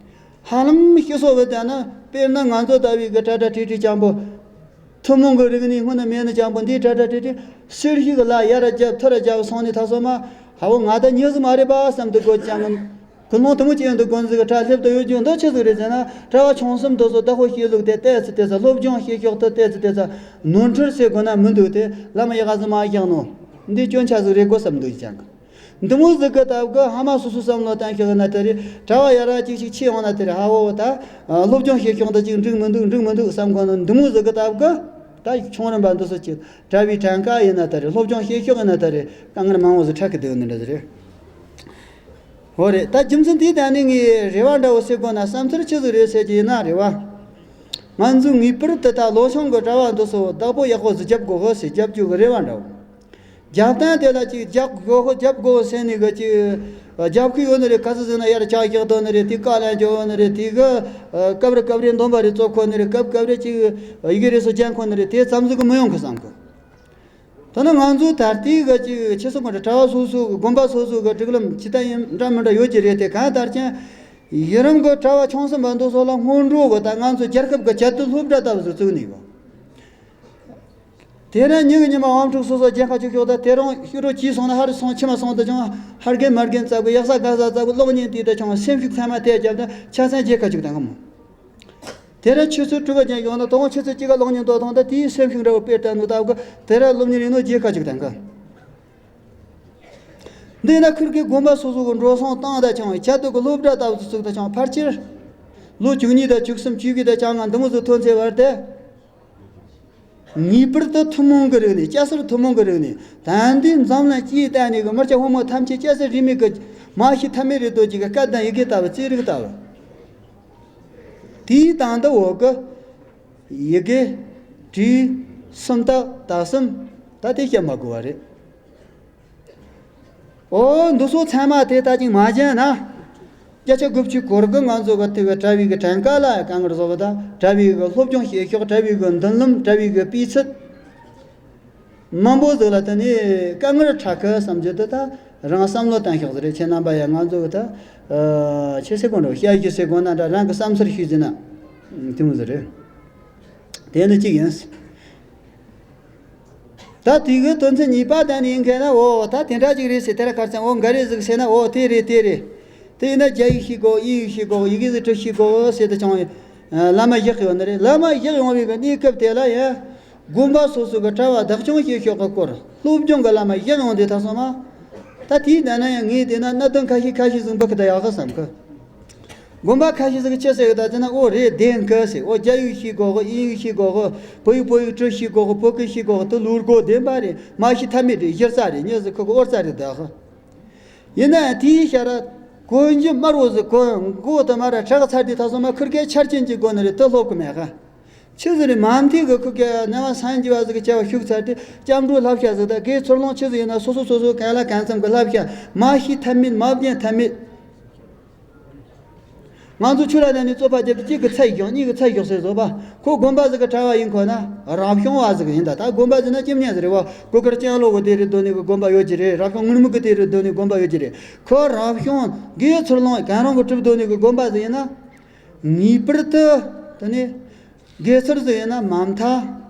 ཧ་ལམ་ཤི་སོ་བའི་དེ་ན་དཔེར་ན་ང་ཚོ་ལྟ་བུའི་གི་གྲ་གྲ་ཁྲིག་ཁྲིག་ཅང་པོ། ཐུན་མོང་གི་རིག་གནས་སྔོན་ན་མེད་ནི་ཅང་པོ་འདིའི་གྲ་གྲ་ཁྲིག་ཁྲིག་སེར་ཤིག་ལ་ཡར་རྒྱབ་ཐུར་རྒྱབ་སོང་ནི་ད་སོ་མ། ཧ་བོ་ང་ད་མྱི་ཟིག་མ་རེད་པ་བསམ་དུ་དགོས་ཀྱང་། ཀུན་སློང་དུ་མོ་ཅི་ཡོང་དུ་དགོན་ཟིག་གྲ་སླེབས་དུ་ཡོད་རྒྱུ་འདི་ཆི་ཟིག་རེད་ཟེར་ན། གྲྭ་བ་ཆུང་གསུམ་དུ་སོ་བདག་པོ་བྱེད་ལུགས་དེ་ཏོག་ཙམ་ཏོག་ཙམ་སློབ་སྦྱོང་བྱེད་ཤོག་ཏུ་ཏོག་ཙམ་ཏོག་ཙམ་ནོར་འཁྲུལ་ཟེར་དགོས་ན་མི་འདུག་སྟེ། བླ་མ་ཡག་ག་ཟིག་མ་བཞག་ནོ། འདི་སྐྱོན་ཆ་ཟིག་རེད་དགོས་བསམ་འདུག་ཀྱང་། འདི་མོ་ཟིག་གི་སྟབས་གི་ཧ་མ་སོ་སོ་བསམ་བློ་བཏང་ཤོག་ན་དེ་རེད། གྲྭ་བ་ཡ་ར་ཅིག་ཅིག་ཆེ་ཡོང་ན་དེ་རེད། ཧ་བོ་ད་སློབ་སྦྱོང་བྱེད་ཤོག་ད་ཅིག་འགྲིག་མི་འདུག་འགྲིག་མི་འདུག་བསམ་གོ་ནོ། འདི་མོ་ཟིག་གི་སྟབས་གི་ད་ཆུང་རིམ་པ་འདི་ཚོ་ཅིག་གྲྭ་བའི་གྲངས་ཀ་ཡིན་ན་དེ་རེད། སློབ་སྦྱོང་བྱེད་ཤོག་ཡིན་ན་དེ་རེད། དཀའ་ངལ་མང་བོ་ཟིག་འཕྲད་གི་འདུག་ནི་འདྲ་ཟིག་རེད། འོ་རེད། ད་རྒྱུ་མཚན་དེའི་སྟེང་ནས་ངས་རེ་བ་འདྲ་བོ་ཟེར་དགོས་ན་བསམ་ཚུལ་ཆི་ཟིག་རེད་ཟེར་གྱི་ཡིན་ན་རེད་བ། ང་ཚོ་ངེས་པར་དུ་ད་ལོ་ཆུང་གི་གྲྭ་བ་འདི་ཚོ་བདག་པོ་ཡག་པོ་ཟིག་རྒྱབ་དགོས་ཧོ་ཟེར་རྒྱབ་རྒྱུ་གི་རེ་བ་འདྲ་བོ། རྒྱབ་སྟངས་དེ་ལ་ཅིག་རྒྱབ་དགོས་ཧོ་རྒྱབ་དགོས་ཧོ་ཟེར་ནས་གི་ཅིག་རྒྱབ་གི་ཡོད་ནི་རེད། ག་ཚོད་ཟེར་ན་ཡར་ལྕགས་བཞག་དོ་ནི་རེད། དེ་ཀ་ལན་འཇོག་ནི་རེད། དེ་གི་སྐབས་རེ་སྐབས་རེ་འདོན་པ་རེ་རྩོད་ཁོ་ནི་རེད། སྐབས་སྐབས་རེ་ཅིག་ཡི་གེ་རེ་སོ་ཅན་ཁོ་ནི་རེད། དེ་ཙམ་ཟིག་གི་མི་ཡོང་གི་བསམ་གི། ད་ནི་ང་ཚོ་ད་ལྟའི་གི་ཅིག་ཆེ་སོ་མ་གྲྭ་བ་སོ་སོ་གི་དགོན་པ་སོ་སོ་གི་སྒྲིག་ལམ་ཇི་ལྟར་ཡིན་འདྲ་མི་འདྲ་ཡོད་ཀྱི་རེད་དེ། གང་ལྟར་ཀྱང་ཡི་རང་གི་གྲྭ་བ་ཆུང་གསུམ་པ་འདི་ཚོ་ལ་སྔོན་འགྲོ་གི་ད་ང་ཚོ་རྒྱལ་ཁབ་གི་བཅད་དུ་སློབ་གྲྭ་ལྟ་བུ་ཟིག་བཙུགས་ནས་གི། དེ་རིང་ཉིན་གི་ཉི་མ་དབང་ཕྲུག་སོ་སོ་རྒྱལ་ཁ་ཅིག་ཤོག་ད་དེ་རིང་ཤི་རོ་གྱིས་སོང་ན་ཧ་རི་སོང་ཕྱི་མ་སོང་དུ་ཀྱང་ཧར་རྒན་མར་རྒན་བཙལ་གི། ཡག་ས་དགའ་ས་བཙལ་གི། གློག་བརྙན་དེ་ད་ཀྱང་སེམས་ཤུགས་ཚང་མ་དེ་རྒྱབ་ད་ཆ་ཚང་རྒྱལ་ཁ་ཅིག་བཏང་གི་མོ། དེ་ར་ཆུ་ཚོད་དྲུག་ག་ཅན་ཡོང་ན་དོ་དགོང་ཆུ་ཚོད་གཅིག་ག་གློག་བརྙན་ཏོ་ཐོང་ད་དེའི་སེམས་ཤུགས་འདྲ་བོ་དཔེར་བཏང་ནོ་ད་གི། དེ་ར་སློབ་གཉེར་ཡིན་ནོ་རྒྱལ་ཁ་ཅིག་དང་གི། འདི་ན་ཁུར་གི་དགོན་པ་སོ་སོ་གི་འགྲོ་སོང་བཏང་ད་ཅང་ཆ་དུ་གི་སློབ་གྲྭ་ལྟ་བུ་ཚུགས་ད་ཅང་ཕལ་ཆེར་ལོ་བཅུ་གཉིས་དང་བཅུ་གསུམ་བཅུ་དགུ་དང་ཅང་ང་འདི་མོ་ཚོ་ཐོན་ཚེ་བར་དེ། ངེས་པར་དུ་ཐུན་མོང་གི་རིག་གནས། སྐྱ་སེར་ཐུན་མོང་གི་རིག་གནས། ད་འདི་འཛམ་གླིང་སྤྱིའི་སྟེང་ནས་གི་མི་སྐྱ་ཕོ་མོ་ཐམས་ཅད་སྐྱ་སེར་རིས་མེད་གི་མ་ཤེས་ཐབས་མེད་རེད་དོ་ཅིག་གི་སྐད་དང་ཡི་གེ་ལྟ་བུ། རྩིས་རིག་ལྟ་བུ། དེའི་སྟེང་དུ་འོག་གི་ཡི་གེ་བྲིས། སུམ་རྟགས་དག་གསུམ། ད་དེ་བཤད་མ་དགོས་པ་རེད། ཨོ་འདི་ཚོ་ཚང་མ་དེ་ལྟ་ཅིག་མ་བྱས་ན། བརྒྱ་ཆ་དགུ་བཅུ་སྐོར་གི་ང་ཚོ་གི་དེ་གི་གྲྭ་བའི་གི་གྲངས་ཀ་ལ་དཀའ་ངལ་བཟོ་བ་དང་། གྲྭ་བའི་གི་སློབ་སྦྱོང་བྱེད་ཕྱོགས། གྲྭ་བའི་གི་མདུན་ལམ། གྲྭ་བའི་གི་སྤུས་ཚད། མང་པོ་ཟིག་ལ་དེ་ནས་དཀའ་ངལ་འཕྲད་གི་བསམ་རྒྱུ་དེ་ད་རང་བསམ་བློ་བཏང་ཤོག་ཟེར་རེད། ཁྱེད་རྣམ་པ་ཡང་ང་ཚོ་གི་ད་ཆེ་སེ་གོ་འགྲོ་བཤད་རྒྱུ་སེ་གོ་ན་འདྲ། རང་གི་བསམ་ཚུལ་ཞུས་ཟིན་ན་དེ་མོ་ཟིག་རེད། དེ་ནི་གཅིག་ཡིན། ད་དེ་གི་དོན་ཚན་གཉིས་པ་དེ་ནི་ཡིན་མཁན་ན། འོ་ད་དེ་འདྲ་ཅིག་རེད་ཟེར། དེ་ར་ཁར་ཚང་འོ་འགའ་རེ་ཟིག་ཟེར་ན། འོ་དེ་རེད་དེ་རེད། དེ་ཡིན་ན་རྒྱ་ཡིག་ཤེས་དགོས། དབྱིན་ཡིག་ཤེས་དགོས། ཡི་གེ་ཟིག་འབྲི་ཤེས་དགོས་ཟེར་དུ་བྱུང་བའི་བླ་མ་བཞག་ཡོང་ནི་རེད། བླ་མ་བཞག་ཡོང་བའི་གི་གནས་སྐབས་དེ་ལ་ཡང་དགོན་པ་སོ་སོ་གི་གྲྭ་བ་བདག་སྐྱོང་བྱེད་ཕྱོགས་ཀྱི་སྐོར་སློབ་སྦྱོང་གི་བླ་མ་བཞག་ཡོང་དེ་ད་སོང་མ། ད་དེའི་ནང་ན་ཡང་ངས་བལྟས་ན་གནད་དོན་ཁ་ཤས་ཁ་ཤས་ཟིག་འབུ་གི་ད་ཡག་གི་བསམ་གི། དགོན་པ་ཁ་ཤས་ཟིག་གིས་ཅི་ཟེར་གི་ད་ཟེར་ན། འོ་རེད་བདེན་གི་ཟེར། འོ་རྒྱ་ཡིག་ཤེས་དགོས་གི། དབྱིན་ཡིག་ཤེས་དགོས་གི། བོད་ཡིག་བོད་ཡིག་འབྲི་ཤེས་དགོས་གི། བོད་སྐད་ཤེས་དགོས་གི། དེ་ལུགས་སྒོ་བདེན་པ་རེད། མ་ཤེས་ཐབས་མེད་རེད། གཞི་རྩ་རེད། མྱི་ཟིག་ཁོ་གི་འོ་རྩ་རེད་ད་གི། ཡིན་ན་ཡང་དེའི་ཤ་ར་གོན་རྒྱུ་དམར་བོ་ཟིག་གོན། མགོ་དེ་མ་ར་ཁྲག་ཚར་དུས་ད་སོང་མ་ཁུར་གེ་ཆར་ཅན་གྱི་སྒོ་ནས་རེད། དེ་སློབ་གི་མེད་གི། ཆི་ཟིག་རེད། མ་མཐའི་གི་ཁུར་གེ་ནང་བ་སངས་རྒྱས་པ་ཟིག་གི་བྱ་བ་ཞུགས་ཚར་དུས་སྐྱབས་འགྲོའི་བསླབ་བྱ་ཟིག་དང་དགེ་ཚུལ་སློང་ཆི་ཟིག་ཡིན་ན་སོ་སོ་སོ་སོ་གང་ལ་གང་འཚམ་གི་བསླབ་བྱ། མ་ཤེས་ཐབས་མེད། མ་བརྒྱན་ཐབས་མེད། ང་ཚོ་ཆོས་ལ་བརྟེན་ནས་རྩོད་པ་བརྒྱབ་སྟེ་གཅིག་གི་ཚད་ཞིག་གཉིས་ཀྱི་ཚད་ཞིག་ཟེར་བཟོ་བ། ཁོ་དགོན་པ་ཟིག་གི་གྲྭ་བ་ཡིན་ཁོ་ན་རབ་བྱུང་བ་ཟིག་ཡིན། ད་ད་དགོན་པ་ཟེར་ན་སྐྱེ་གནས་ཟིག་རེད་བ། གུ་གར་སྤྱང་ལོ་གི་དེ་རེད། སྡོད་ནི་གི་དགོན་པ་ཡོད་ཀྱི་རེད། རབ་བྱུང་ངུར་སྨྲིག་གི་དེ་རེད། སྡོད་ནི་དགོན་པ་ཡོད་ཀྱི་རེད། ཁོ་རབ་བྱུང་དགེ་ཚུལ་སློང་གང་རུང་གི་གྲུབ་སྡོད་ནི་གི་དགོན་པ་ཟིག་ཡིན་ན། ངེས་པར་དུ་དེ་ནི་དགེ་ཚུལ་ཟིག་ཡིན་ན་མ་མཐའ།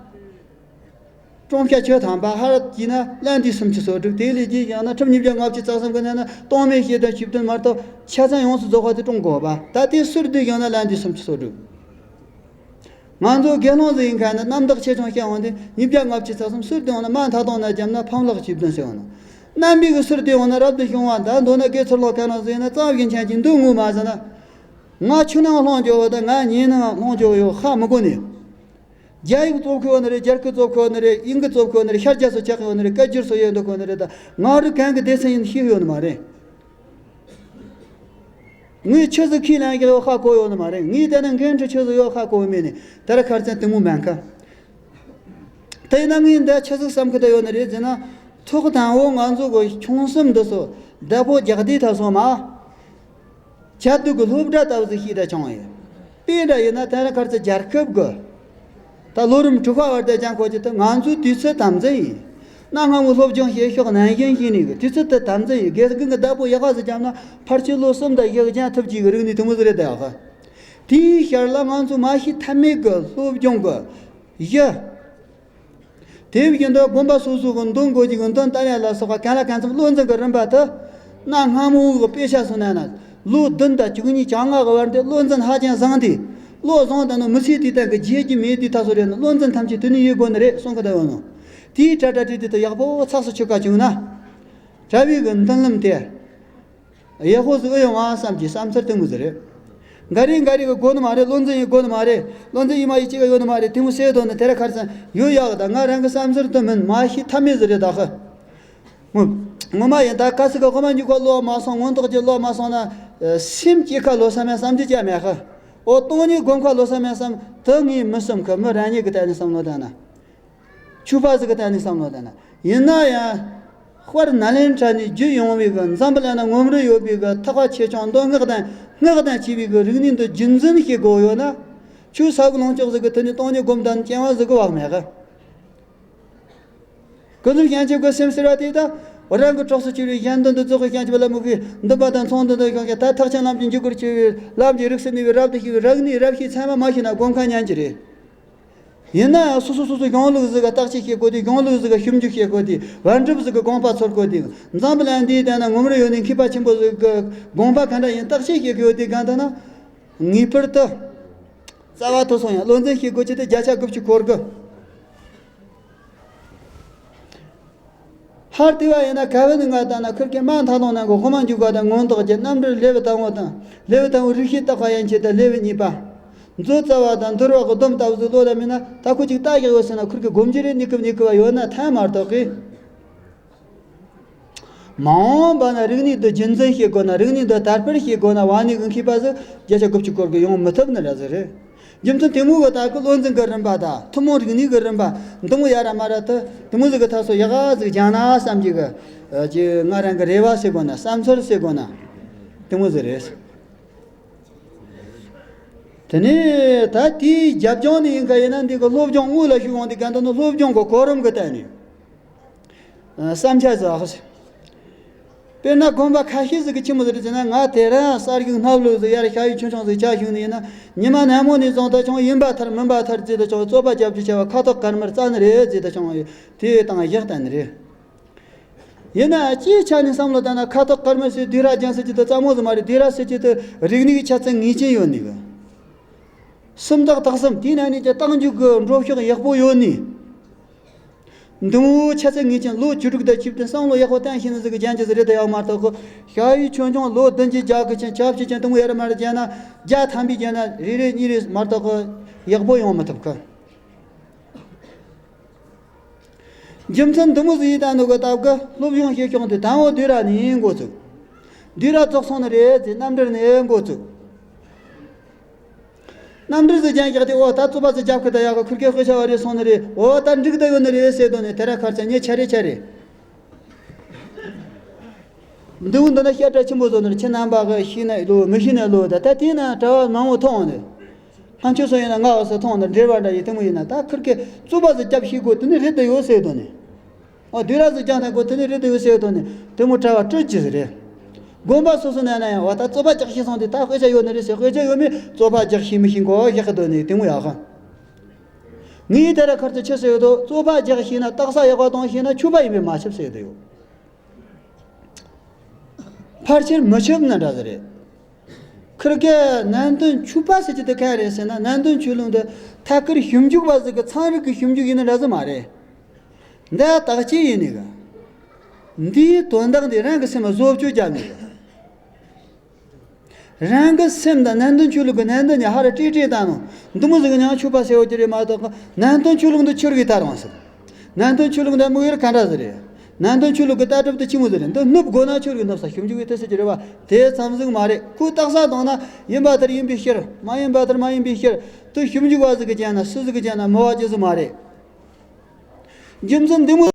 སྲུང་བྱ་ཆོས་དམ་པ་ཧར་གྱིས་ན་ལན་དུས་སུམ་ཅུ་སོ་དྲུག་དེ་ལས་རྒྱས་ཀྱང་ན་ཁྲིམས་ཉིས་བརྒྱ་ལྔ་བཅུ་རྩ་གསུམ་གྱི་ནང་ན་སྟོང་མེད་བཤད་དོན་བཅུ་བདུན་མ་གཏོགས་ཆ་ཚང་ཡོངས་སུ་རྫོགས་པ་དེ་སྲུང་དགོས་པ། ད་དེ་སུར་བསྡུས་ཀྱང་ན་ལན་དུས་སུམ་ཅུ་སོ་དྲུག་ང་ཚོ་དགེ་སློང་ཟིག་ཡིན་མཁན་ནི་རྣམ་དག་ཆེ་ཆུང་བཤད་འོང་དུས་ཉིས་བརྒྱ་ལྔ་བཅུ་རྩ་གསུམ་སུར་བསྡུས་འོང་ན་མ་མཐའ་སྟོང་ན་བརྒྱབ་ན་ཕམ་ལག་བཅུ་བདུན་ཟེར་འོང་ན། རྣམ་པའི་གི་སུར་བསྡུས་འོང་ན་རབ་ཏུ་བྱུང་བ་ད་མདོར་ན་དགེ་ཚུལ་སློང་གང་རུང་ཟིག་ཡིན་ན་རྩ་བཞིན་ཅན་གྱི་འདུག་ངོ་མ་ཟེར་ན། ང་ཆུ་ནང་ལྷུང་འགྱོ་བ་དང་ང་ཉེ་ནང་ལྷུང་འགྱོ་ཡོད་ཧ་མི་གོ་ནི། རྒྱ་ཡིག་རྩོད་གི་ཡོད་ནི་རེད། རྒྱ་སྐད་རྩོད་གི་ཡོད་ནི་རེད། དབྱིན་སྐད་རྩོད་གི་ཡོད་ནི་རེད། ཤར་རྒྱ་སོགས་ཆགས་གི་ཡོད་ནི་རེད། སྐད་སྒྱུར་སོགས་ཡོད་འདུག་གི་ཡོད་ནི་རེད། ད་ང་རུ་གང་གི་སྡེ་ཚན་ཡིན་ཤེས་ཡོད་ནི་མ་རེད། ངས་ཆུ་ཟིག་ཁས་ལེན་གི་ཡོད་ཧ་གོ་ཡོད་ནི་མ་རེད། ངས་བལྟས་ན་འགན་འཁྲི་ཆུ་ཟིག་ཡོད་ཧ་གོ་མེད་ནི། དེ་ར་ཁར་ཙན་དེ་མོ་མེད་མཁན། དེ་ཡིན་ན་ངས་འདི་ཆི་ཟིག་བསམ་གི་བསྡད་ཡོད་ནི་རེད་ཟེར་ན། ཐོག་དང་པོ་ང་ཚོ་གི་ཆུང་གསུམ་འདི་ཚོ་བདག་པོ་རྒྱག་དུས་ད་སོང་མ། བྱ་དུག་གི་སློབ་གྲྭ་ལྟ་བུ་ཞིག་ཤེས་བསྡད་བྱུང་ཡོད། དཔེ་འདྲ་ཡིན་ན་དེ་རིང་ཁ་སང་རྒྱལ་ཁབ་གི་ད་ལོ་རིམ་དྲུག་པ་བར་དུ་སྦྱང་དགོས་ཀྱི་དེ་ང་ཚོའི་དུས་ཚོད་དམ་འཛིན་ཡིན། གནའ་སྔ་མོའི་སློབ་སྦྱོང་བྱེད་ཕྱོགས་ནན་ཞིང་ཤེས་ནས་གི་དུས་ཚོད་དེ་དམ་འཛིན་ཡིན། དགེ་རྒན་གྱི་བདག་པོ་ཡག་པ་ཟིག་བྱུང་ན་ཕལ་ཆེར་ལོ་གསུམ་དང་ཕྱེད་ཀ་སྦྱང་ཐུབ་ཀྱི་གི་རིག་གནས་དེ་མོ་ཟིག་རེད་ད་ཡག་གི། དེའི་ཤར་ལ་ང་ཚོ་མ་ཤེས་ཐབས་མེད་གི་སློབ་སྦྱོང་གི་གཞི། དེ་བཞིན་དུ་དགོན་པ་སོ་སོ་གི་འདོན་དགོས་ཀྱི་གི་འདོན་ལྟ་ཡ་ལ་སོགས་པ་གང་ལ་གང་འཚམ་བློ་འཛིན་གི་རིམ་པ་དེ། གནའ་སྔ་མོ་གི་དཔེ་ཆ་སོང་ན་ན། ལོ་བདུན་དང་བཅུ་གཉིས་བཅོ་ལྔ་གི་བར་དེ་བློ་འཛིན་ཧ་ཅང་བཟང་སྟེ། བློ་བཟང་དང་ནི་མི་ཚེ་དེ་དག་གི་བརྗེད་རྒྱུ་མེད་དུས་ད་སོ་རེད་ན་བློ་འཛིན་ཐམས་ཅད་དེ་ནས་ཡོད་དགོས་ནི་རེད་གསུང་གི་ད་ཡོད་ནོ། དེའི་གྲ་གྲ་དྲི་དྲི་དེ་ཡག་པོ་ཚགས་སུ་ཆུད་ཀ་བྱུང་ན། གྲྭ་བའི་གི་མདུན་ལམ་དེ། ཡག་པོ་ཟིག་ཨེ་ཡོང་ཨ་བསམ་གྱི་བསམ་ཚུལ་དེ་མོ་ཟིག་རེད། འགའ་རེ་འགའ་རེ་གི་དགོས་ནི་མ་རེད། བློ་འཛིན་ཡིན་དགོས་ནི་མ་རེད། བློ་འཛིན་ཡིན་མ་ཡིན་གཅིག་ག་ཡོད་ནི་མ་རེད། དེ་མོ་བཤད་དོན་ནི་དེ་ར་ཁར་སང་ཡོད་ཡག་ད་ང་རང་གི་བསམ་ཚུལ་དེ་མིན་མ་ཤེས་ཐབས་མེད་ཟིག་རེད་ད་ཧི། ངོ་ངོ་མ་ཡིན་ད་ག་ཟིག་ག་ཧོ་མ་འཇུག་ག་ལོ་མ་སོང་མངོན་རྟོགས་ཀྱི་ལོ་མ་སོང་ན། སེམས་སྐྱེ་ཁ་ལོ་ས་མེད་བསམ་རྒྱུ་ཅང་མེད་ཧི། ཨོ་སྟོང་ཉིད་སྒོམ་ཁ་ལོ་ས་མེད་བསམ་དེ་ངས་མི་བསམ་གི། མི་རང་ཉིད་ཀྱི་ཐད་ནས་བསམ་བློ་བཏང་ན། ཆོས་པ་ཟིག་གི་སྟེང་ནས་བསམ་བློ་བཏང་ན། ཡིན་ན་ཡང་། དཔལ་ནཱ་ལེནྡྲ་ནས་བརྒྱུད་ཡོང་བའི་གི་འཛམ་བུ་གླིང་ན་ངོམ་རིན་ཡོད་པའི་གི་ཐེག་པ་ཆེ་ཆུང་མདོ་སྔགས་དང་སྔགས་དང་བཅས་པའི་གི་རིག་གནས་འདི་རྒྱུན་འཛིན་བྱེད་དགོས་ཡོད་ན། ཆོས་ས་གི་ལོངས་སྤྱོད་ཟིག་གི་དེ་ནས་སྟོང་ཉིད་སྒོམ་དང་སྐྱེ་བ་ཟིག་གི་བག་མེད་གི། ཀུན་རྫོབ་སྤྱང་ཆུབ་ཀྱི་སེམས་ཟེར་བ་དེ་ད། རང་གི་གྲོགས་སུ་གྱུར་བའི་གཞན་དོན་དུ་རྫོགས་པའི་སྤྱང་ཆུབ་ལ་དམིགས་པའི་འདུན་པ་དང་མཚུངས་འདུན་དུ་ཤོང་ཞིང་ད་ཐེག་ཆེན་ལམ་གྱི་འཇུག་སྒོར་ཆེ་བའི་ལམ་གྱི་རིགས་སུ་གནས་པའི་རབ་ཏུ་ཤེས་པའི་རིག་གནས་རབ་ཤེས་ཚད་མ་མ་ཤེས་ན་སྒོམ་ཁ་ཉན་གྱི་རེད། ཡིན་ན་ཡང་སོ་སོ་སོ་སོ་གཞུང་ལུགས་ཟིག་ག་བརྟག་དཔྱད་བྱེད་དགོས་དུས། གཞུང་ལུགས་ཟིག་ག་ཞིབ་འཇུག་བྱེད་དགོས་དུས། པཎ་གྲུབ་ཟིག་གི་དགོངས་པ་ཚོར་དགོས་དུས། འཛམ་བུ་གླིང་འདིའི་སྟེང་ན་ངོམ་རིན་ཡོད་ནི་མཁས་པ་ཆེན་པོ་ཟིག་གི་དགོངས་པ་ག་འདྲ་ཡིན་བརྟག་དཔྱད་བྱེད་དགོས་དུས་གང་ལྟར་ན། ངེས་པར་དུ། རྩ་བ་ཐོག་སོང་ཡང་བློ་འཛིན་བྱེད་དགོས་ཀྱི་དེ་བརྒྱ་ཆ་དགུ་བཅུ་གོ་དགུ། ཧར་དེ་བ་ཡིན་ན་ག་བ་ནི་ང་ལྟ་ན་ཁུར་གེ་མ་མཐའ་ལོང་ནང་གི་དབུ་མ་འཇུག་པ་དང་མངོན་རྟོགས་ཀྱི་རྣམ་འགྲེལ་ལེའུ་དང་པོ་དང་ལེའུ་དང་པོ་རིགས་ཤེས་བརྟག་པ་ཡན་ཆད་དང་ལེའུ་གཉིས་པ། མཛོད་རྩ་བ་དང་འདུལ་བ་གི་སྡོམ་ལྟ་བུ་ཟིག་བློ་ལ་མིན་ན་ད་ཁོ་ཅིག་ལྟ་ཡག་ཡོད་ཟེར་ན་ཁུར་གེ་སྒོམ་རྒྱུ་རེ་གནས་སྐབས་གནས་སྐབས་ཡོད་ན་ཐང་མ་གཏོགས་གི། མ་འོངས་པ་ན་རིག་གནས་འདི་རྒྱུན་འཛིན་བྱེད་དགོས་ན། རིག་གནས་འདི་དར་སྤེལ་བྱེད་དགོས་ན་བ་ནི་གི་མཁས་པ་ཟིག་བརྒྱ་ཆ་དགུ་བཅུ་སྐོར་གི་ཡོང་མི་ཐུབ་ནི་ར་ཟིག་རེད། རྒྱུ་མཚན་དེ་མོ་གི་ད་གི་བློ་འཛིན་གི་རིམ་པ་དང་ཐུན་མོང་རིག་གནས་གི་རིམ་པ་འདི་མོ་ཡ་ར་མ་ར་དུ་དེ་མོ་ཟིག་གི་ཐ་སོ་ཡག་ག་ཟིག་སྦྱང་ན་བསམ་གྱི་གི་ཅི་ང་རང་གི་རེ་བ་ཟེར་དགོས་ན་བསམ་ཚུལ་ཟེར་དགོས་ན་དེ་མོ་ཟིག་རེད། དེ་ནས་ད་དེའི་རྒྱབ་ལྗོངས་ནས་ཡིན་ག་ཡིན་ན་འདི་གི་སློབ་སྦྱོང་དངོས་ལ་ཞུགས་འོང་དུས་ག་འདི་ནི་སློབ་སྦྱོང་གི་གོ་རིམ་གི་སྟེང་ནས། བསམ་འཆར་ཟིག་ཨ། དཔེར་ན་དགོན་པ་ཁ་ཤས་ཟིག་གི་ཆི་མོ་ཟིག་རེད་ཟེར་ན། ང་དེ་རིང་གསར་བཞུགས་སྣབས་ལུག་ཟིག་ཡར་ཞ་ཡི་ཆུང་ཆུང་ཟིག་བྱ་བཞུགས་ནི་ཡིན་ན། ཉི་མ་ནན་མོ་ནས་བཟུང་ད་ཆུང་ཡིན་པ་ཐར་མིན་པ་ཐར་ཟེར་ད་ཆུང་རྩོད་པ་རྒྱབ་རྒྱུ་བྱ་བ་ཁ་ཐོག་དཀར་དམར་རྩ་ནི་རེད་ཟེར་ད་ཆུང་དེ་དང་བཞག་ད་ནི་རེད། ཡིན་ན་སྤྱིའི་ཆ་ནས་བསམ་བློ་བཏང་ན་ཁ་ཐོག་དཀར་དམར་ཟེར་དུས་ར་རྒྱང་ཟེར་གྱི་དེ་རྩ་མོ་ཟིག་མ་རེད། དུས་ར་ཟེར་གྱི་དེ་རིག་གནས་ཀྱི་ཆ་ཚང་ངེས་ཅན་ཡོད་ནི་གི། སུམ་རྟགས་དག་གསུམ་དེའི་ནང་ནས་ཀྱི་རྟགས་འཇུག་གི་འགྲོ་ཕྱོགས་ཡག་པོ་ཡོད་ནི། འདི་མོ་ཆ་ཚང་ངེས་ཅན་ལོ་བཅུ་དྲུག་དང་བཅུ་བདུན་བསམ་བློ་ཡག་པོ་བཏང་ཤེས་ནི་ཟིག་གི་རྒྱན་གྱི་ཟིག་རེད་ད་ཡག་མ་གཏོགས་གི། ཞ་ཡི་ཆུང་ཆུང་ལོ་བདུན་གྱི་རྒྱ་གི་ཆེན་ཆབ་ཆེ་ཆེན་དུ་མོ་ཡར་མར་རྒྱན་ན་རྒྱ་ཐམ་པའི་རྒྱན་ན་རེ་རེ་གཉིས་རེ་མ་གཏོགས་གི་ཡག་པོ་ཡོང་མི་ཐུབ་གི། རྒྱུ་མཚན་འདི་མོ་ཟིག་ཡིན་ད་ནོ་གི་སྟབས་གི་སློབ་སྦྱོང་བྱེད་ཕྱོགས་འདི་དང་པོ་དུས་ར་ནས་འགོ་ཚུགས། དུས་ར་རྫོགས་སོང་ནི་རེད་ཟེར་རྣམ་འགྲེལ་ནས་འགོ་ཚུགས། རྣམ་འགྲེལ་ཟིག་རྒྱན་བཞག་སྟེ་འོ་ད་རྩོད་པ་ཟིག་རྒྱབ་ཁུ་ད་ཡག་གི་ཁུར་གེ་དཔེ་ཆ་བ་རེ་སོང་ནི་རེད། འོ་ད་འགྲིག་ད་ཡོད་ནི་རེད་ཟེར་དོ་ནི་དེ་ར་ཁར་ཚ་ཉེ་ཆ་རེ་ཆ་རེ། འདི་འདི་ན་བཤད་གྲྭ་ཆེན་པོ་ཚོ་ནི་ཁྱེད་རྣམ་པ་གི་ཤེས་ན་ལོ་མི་ཤེས་ན་ལོ་ད་ད་དེ་ན་གྲྭ་བ་མང་བོ་མཐོང་ནི། ང་ཁྱོད་ཚོ་ཡིན་ན་ང་བ་སོ་མཐོང་ནི་འབྲེལ་བ་འདྲ་ཡི་དེ་མོ་ཡིན་ན་ད་ཁིར་གི་རྩོད་པ་ཟིག་རྒྱབ་ཤེས་དགོས་དེ་ནི་རེད་དུ་ཡོད་ཟེར་དོ་ནི། ཨོ་དུས་རབས་སུ་ཀྱང་ཐན་གོ་དེ་ནི་རེད་དུ་ཡོད་ཟེར་དོ་ནི་དེ་མོ་གྲྭ་བ་སྤྲོད་ཀྱི་ཟིག་རེད། དགོན་པ་སོ་སོ་ནས་ན་ཡང་བ་ད་རྩོད་པ་རྒྱག་ཤེས་སོང་དེ་ད་དཔེ་ཆ་ཡོད་ནི་རེད་ཟེར། དཔེ་ཆ་ཡོད་མེད་རྩོད་པ་རྒྱག་ཤེས་མི་ཤེས་གོ་བཞག་གི་དོ་ནི་དེ་མོ་ཡག་ག་ངས་དེ་ར་ཁར་དུ་ཆི་ཟེར་ཡོད་དོ། རྩོད་པ་རྒྱག་ཤེས་ན་རྟགས་ས་ཡག་པ་གཏོང་ཤེས་ན་ཆོས་པ་ཡིན་པས་མ་ཁྱབ་ཟེར་དུ་ཡོད། ཕལ་ཆེར་མི་ཁྱབ་ན་འདྲ་ཟིག་རེད། ཁིར་གེ་ནན་ཏན་ཆོས་པ་ཟེར་གྱི་དེ་ག་རེད་ཟེར་ན་ནན་ཏན་ཆོས་ལུགས་འདི་ཐད་ཀར་ཞིབ་འཇུག་པ་ཟིག་གི་ཚན་རིག་གི་ཞིབ་འཇུག་ཡིན་ན་འདྲ་ཟིག་མ་རེད། འདི་བརྟག་དཔྱད་ཡིན་ནི་གི། འདིའི་དོན་དག་འདི་རང་གི་སེམས་ལ་བཟོ་བཅོས་རྒྱབ་ནི་གི། རང་གི་སེམས་དང་ནན་ཏན་ཆོས་ལུགས་ཀྱི་ནན་ཏན་གྱི་ཧ་ར་ཀྲིག་ཀྲིག་བཏང་ནོ། འདི་མོ་ཟིག་གི་མྱང་ཆོས་པ་ཟེར་བ་ཅི་རེད་མ་གཏོགས་ནན་ཏན་ཆོས་ལུགས་འདི་ཆོས་རིག་ད་རང་ཟེར། ནན་ཏན་ཆོས་ལུགས་འདི་དམིགས་ཡུལ་ག་འདྲ་ཟིག་རེད། ནན་ཏན་ཆོས་ལུགས་ཀྱི་ལྟ་གྲུབ་དེ་ཆི་མོ་ཟིག་རེད། འདི་ནུབ་དགོས་ན་ཆོས་རིག་ནུབ་ས་ཞིབ་འཇུག་གི་དེ་ཟེར་གྱི་རེད་བ། དེ་ཙམ་ཟིག་མ་རེད། ཁོས་རྟགས་ས་བཏང་ན་ཡིན་པ་ལྟར་ཡིན་པའི་ཕྱིར་མ་ཡིན་པ་ལྟར་མ་ཡིན་པའི་ཕྱིར་དུ་ཞིབ་འཇུག་བ་ཟིག་གི་ཅན་ན་སུ་ཟིག་གི་ཅན་ན་མོ་བ་ཅི་ཟིག་མ་རེད། རྒྱུ་མཚན་འདི་མོ།